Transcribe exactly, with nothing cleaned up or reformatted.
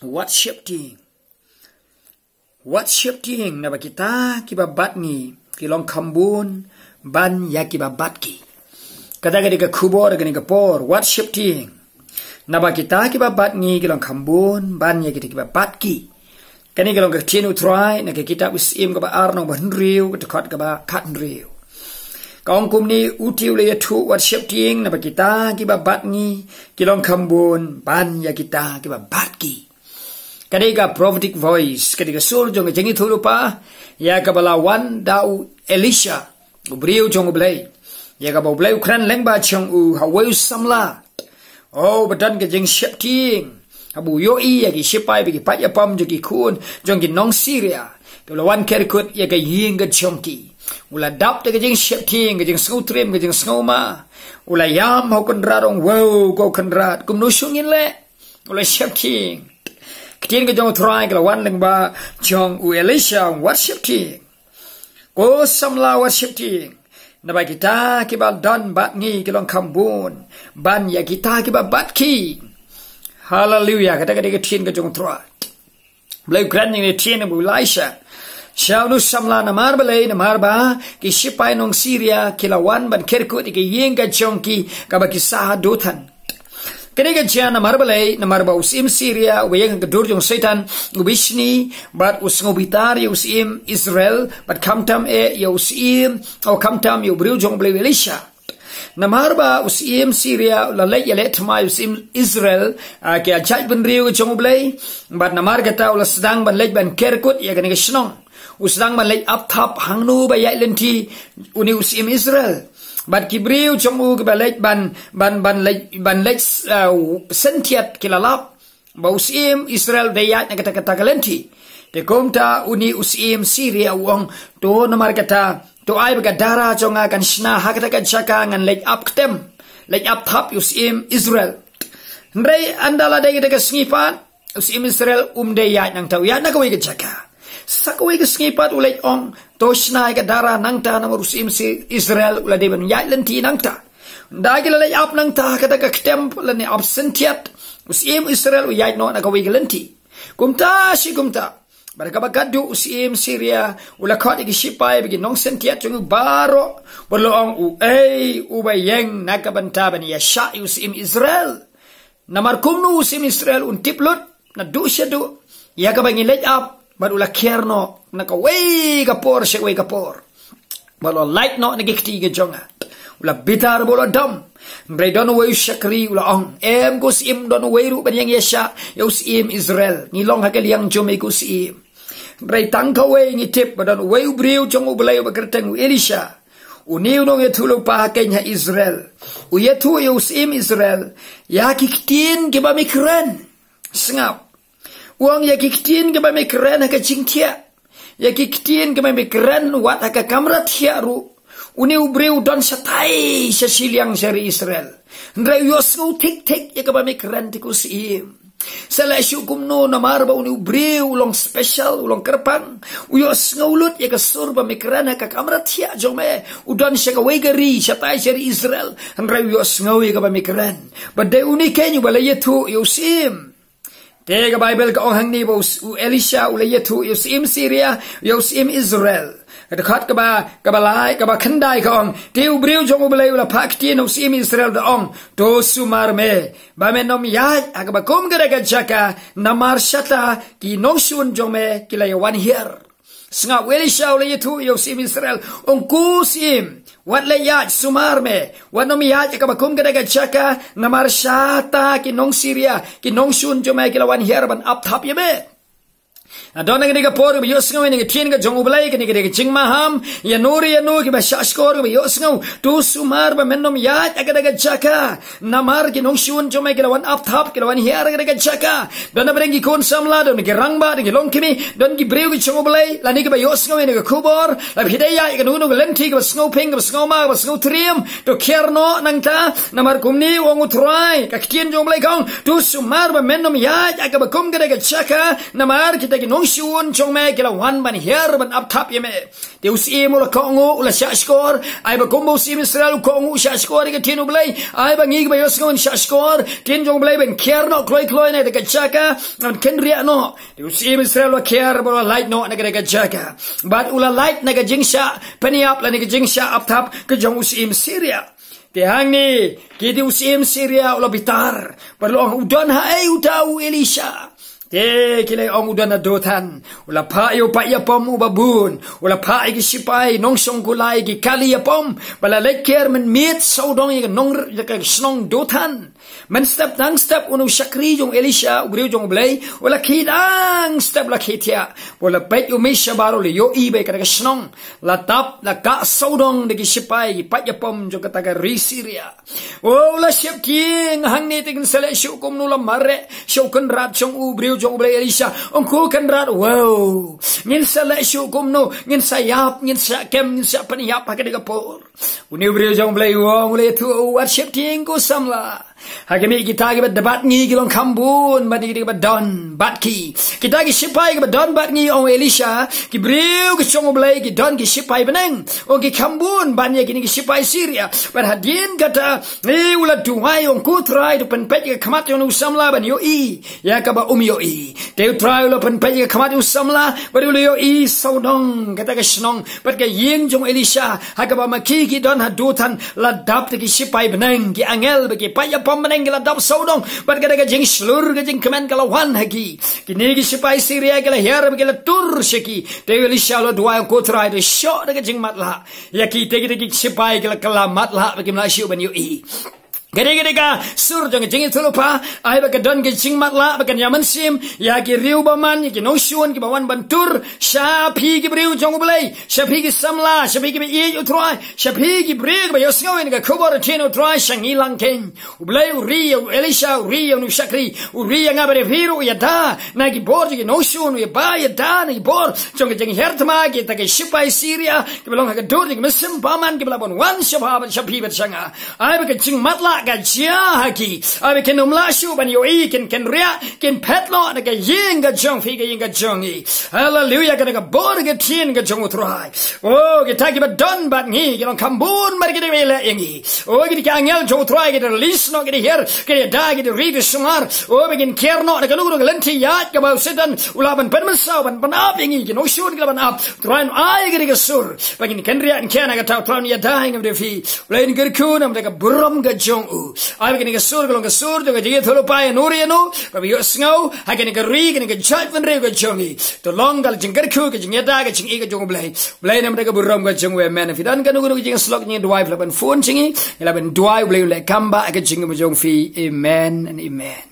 Wat sheptieng. Wat sheptieng, naba kita kiba bat ngi ki long kham bun ban ïa kiba bat ki. Kata ka dei ka khubor kane ka por, wat sheptieng. Naba kita kiba bat ngi ki long kham bun ban ïa kita kiba bat ki. Kane ka long ka ktien U Trai na ka kitab U Syiem kaba ar, nong ba hynriew, ka dkhot kaba khathynriew. Ka ong kumne: Uti u la ïathuh: Wat sheptieng, naba kita kiba bat ngi ki long kham bun ban ïa kita kiba bat ki. Ka dei ka prophetic voice, ka dei ka sur jong ka jingïathuhlypa ïa kaba la wan da u Elisha, u briew jong U Blei, ïa kaba U Blei u kren lyngba jong u ha uwei u samla. Oh, ba don ka jingsheptieng haba u ïohi ïa ki shipai bad ki paid ïapom jong ki khun jong ki nong Syria kiba la wan ker kut ïa ka ïing ka jong ki. U la dap da ka jingsheptieng, ka jingsngewtriem, ka jingsngewma. U la ïam ha u Kynrad, ong: Wow, ko Kynrad, kumno shuh ngin leh? U la sheptieng. Ka ktien ka jong U Trai ka la wan lyngba jong u Elisha: Wat sheptieng, ko samla, wat sheptieng. Naba kita kiba don bad ngi ki long kham bun ban ïa kita kiba bat ki. Haleluya, kata ka dei ka ktien ka jong U Trai. Blei u kren ïa kane ka ktien u Elisha. Sha une u samla: Namar balei? Namar ba ki shipai nong Syria ki la wan ban ker kut ïa ka ïing ka jong ki kaba ki sah ha Dothan. Kane ka jia namar balei? Namar ba u syiem Syria uba ïeng ha ka dur jong u Soitan u bishni bad u sngewbitar ïa u syiem Israel, bad khamtam eh ïa u syiem, oh, khamtam ïa u briew jong U Blei, u Elisha. Namar ba u syiem Syria u la leit ïaleh thymmai ïa u syiem Israel, ah, ki ïa jaitbynriew ka jong U Blei, bad namar kata u la sdang ban leit ban ker kut ïa kane ka shnong. U sdang ban leit ap thap hangno ba ïaid lynti une u syiem Israel. Bad ki briew jong u kiba leit ban, ban, ban leit, ban leit, ah, synthiat ki la lap ba u syiem Israel u dei ïaid na kata kata ka lynti. Te kumta une u syiem Syria u ong: To namar kata, to ai ba ka dara jong nga kan shna ha kata ka jaka ngan leit ap ktem, leit ap thap ïa u syiem Israel. Hynrei ynda la dei kata ka sngi pat, u syiem Israel um dei ïaid nangta, u ïaid na kawei ka jaka. Sa kawei ka sngi pat u leit ong: To shna ïa ka dara nangta, namar u syiem Israel u la dei ban ïaid lynti nangta. Ynda ki la leit ap nangta ha kata ka ktem lane ap synthiat, u syiem Israel u ïaid noh na kawei ka lynti. Kumta shi kumta, bad kaba khatduh u syiem Syria u la khot ïa ki shipai bad ki nong synthiat jong u baroh, bad u la ong: Uei uba ïeng na ka bynta ban ïashah ïa u syiem Israel? Namar kumno u syiem Israel un tip lut naduh shaduh ïa kaba ngi leit ap, bad u la khiar noh na kawei ka por sha kawei ka por, bad u la lait noh na ki kti ka jong nga? U la bitar bad u la dom. Hynrei don uwei u shakri u la ong: Em, ko syiem, don uwei ruh ban ïeng ïashah ïa u syiem Israel. Ngi long ha ka liang jong me, ko syiem. Hynrei tang kawei ngi tip ba don uwei u briew jong U Blei uba kyrteng u Elisha, une u nongïathuhlypa ha kane ha Israel, u ïathuh ïa u syiem Israel ïa ki ktien kiba me kren. Sngap. U ong: Ïa ki ktien kiba me kren ha ka jingthiah, ïa ki ktien kiba me kren wat ha ka kamra thiah ruh, une u briew u don shatai sha shiliang sha ri Israel. Hynrei u ïohsngew thik thik ïa kaba me kren, te ko syiem. Sa leh shuh kumno, namar ba une u briew u long special, u long kyrpang. U ïohsngew lut ïa ka sur ba me kren ha ka kamra thiah jong me. U don sha kawei ka ri, shatai sha ri Israel, hynrei u ïohsngew ïa kaba me kren. Bad dei une keiñ uba la ïathuh ïa u syiem. Te ka Baibl ka ong hangne ba u, u Elisha u la ïathuh ïa u syiem Syria, ïa u syiem Israel. Ka dkhot kaba, kaba lai, kaba khyndai ka ong: Te u briew jong U Blei u la phah ktien ha u syiem Israel da ong: To sumar me ba men ym ïaid ha kaba kum kata ka jaka, namar shata ki nongshun jong me ki la ïa wan hiar. Sngap, u Elisha u la ïathuh ïa u syiem Israel, ong: Ko syiem, wat leit ïaid, sumar me, wat nym ïaid ha kaba kum kata ka jaka, namar shata ki nong Syria, ki nongshun jong me ki la wan hiar ban ap thap ïa me. Don na kane ka por kiba ïohsngew ïa kane ka ktien ka jong U Blei, kane ka dei ka jingmaham ïa no re ïa no kiba shahshkor, kiba ïohsngew: To sumar ba men nym ïaid ha kata ka jaka, namar ki nongshun jong me ki la wan ap thap, ki la wan hiar ha kata ka jaka. Don na pdeng ki khun samla, don ki rangbah, don ki longkmie, don ki briew ki jong U Blei, lane kiba ïohsngew ïa kane ka khubor, la phi dei ïaid ha kano kano ka lynti kaba sngewphieng, kaba sngewma, kaba sngewtriem, to khiar noh nangta, namar kumne u ong U Trai, ka ktien jong U Blei ka ong: To sumar ba men nym ïaid ha kaba kum kata ka jaka, namar kita ki nongshun jong me ki la wan ban hiar ban ap thap ïa me. Te u syiem u la kohnguh, u la shah shkor. Ai ba kumba u syiem Israel u kohnguh, u shah shkor ïa ka ktien U Blei, ai ba ngi kiba ïohsngew ngin shah shkor. Ktien jong U Blei ban khiar noh kloi kloi na kata ka jaka, ban kynriah noh. Te u syiem Israel u la khiar bad u la lait noh na kata ka jaka. Bad u la lait na ka jingshah pynïap lane ka jingshah ap thap ka jong u syiem Syria. Te hangne, ki dei u syiem Syria u la bitar. Bad u la ong, u don haei uta u Elisha? Te ki la ong, u don ha Dothan. U la phah ïa u paid ïapom uba bun. U la phah ïa ki shipai nongshong kulai, ki kali ïapom. Bad la leit ker mynmiet sawdong ïa ka nong, ïa ka shnong Dothan. Mynstep tang step une u shakri jong Elisha, u briew jong U Blei, u la khie tang step, la khie thiah. U la peit u mih shabar, u la ïohi ba ïa kata ka shnong la dap, la kah sawdong da ki shipai, ki paid ïapom jong kata ka ri Syria. O, u la sheptieng, hangne te ngin sa leh shuh kumno, la mareh sha u kynrad jong u, briew jong U Blei Elisha. Ong ko kynrad, wow. Ngin sa leh shuh kumno, ngin sa ïap, ngin sa kem, ngin sa pynïap ha kane ka por. Une u briew jong U Blei u ong, u la ïathuh, wat sheptieng ko samla. Ha khmih, kita kiba don bad ngi ki long kham bun bad kita kiba don bad ki. Kita ki shipai kiba don bad ngi, ong Elisha, ki briew ki jong U Blei ki don ki shipai bneng. Ong ki kham bun ban ïa kine ki shipai Syria. Bad hadien kata, eh, u la duwai, ong ko Trai, to pynpeit ïa ka khmat jong une u samla ban ïohi ïa kaba um ïohi. Te u Trai u la pynpeit ïa ka khmat u samla, bad u la ïohi sawdong kata ka shnong bad ka ïing jong Elisha, ha kaba ma ki ki don ha Dothan, la dap da ki shipai bneng, ki angel bad ki paid ïapom bneng ki la dap sawdong, bad kata ka jingshlur ka jingkmen ka la wan ha ki. Kine ki shipai Syria ki la hiar bad ki la tur sha ki. Te u Elisha u la duwai, ko Trai, to shoh da ka jingmatlah ïa ki. Te kita ki shipai ki la kylla matlah bad kim lah shuh ban ïohi. Ka dei, ka dei ka sur jong ka jingïathuhlypa, ai ba ka don ka jingmatlah, ba kan ïa mynsiem ïa ki riewbymman, ïa ki nongshun kiba wan ban tur sha phi ki briew jong U Blei, sha phi ki samla, sha phi kiba ïeit U Trai, sha phi ki briew kiba ïohsngew ïa ka khubor ktien U Trai sha ngi lang keiñ. U Blei u ri ïa u Elisha, u ri ïa une u shakri, u ri ïa nga bad ïa phi ruh, u ïada na ki bor jong ki nongshun, u ïada, ïada na ki bor jong ka jinghiar thma kita ki shipai Syria kiba long ha ka dur jong ki mynsiem bymman kiba la ban wan sha pha bad sha phi bad sha nga. Ai ba ka jingmatlah ka jia ha ki. Ai ba kin ym lah shuh ban ïohi, kin, kin kynriah, kin phet noh na ka ïing ka jong phi, ka ïing ka jong ngi. Haleluia, ka dei ka bor ka ktien ka jong U Trai. O, kita kiba don bad ngi ki long kham bun bad kita kiba ïaleh ïa ngi. O, kita ki angel jong U Trai ki da release noh, ki da hiar, ki da ïada, ki da ri, ki da shongwar. O, ba kin khiar noh na kano kano ka lynti ïaid kaba u Soitan u lah ban pynmynsaw, ban, ban ap ïa ngi, ki nongshun ki lah ban ap. Trai un ai ïa ngi ka sur ba ngin kynriah, ngin khian ha kata. Trai un ïada ïa nga bad ïa phi. Blei un kyrkhu namar ka burom ka jong u. Ai ba kane ka sur ka long ka sur jong ka jingïathuhlypa ïa uno ruh ïa uno kaba ïohsngew ha kane ka ri, kane ka jaitbynriew ka jong ngi. To long ka jingkyrkhu, ka jingïada, ka jingïeit ka jong U Blei. Blei namar ka burom ka jong u. Amen. Phi don kano kano ka jingïasyllok, ngin duwai, phi lah ban phone sha ngi, ngi lah ban duwai, U Blei un leh kam bha ha ka jingim jong phi. Amen and amen.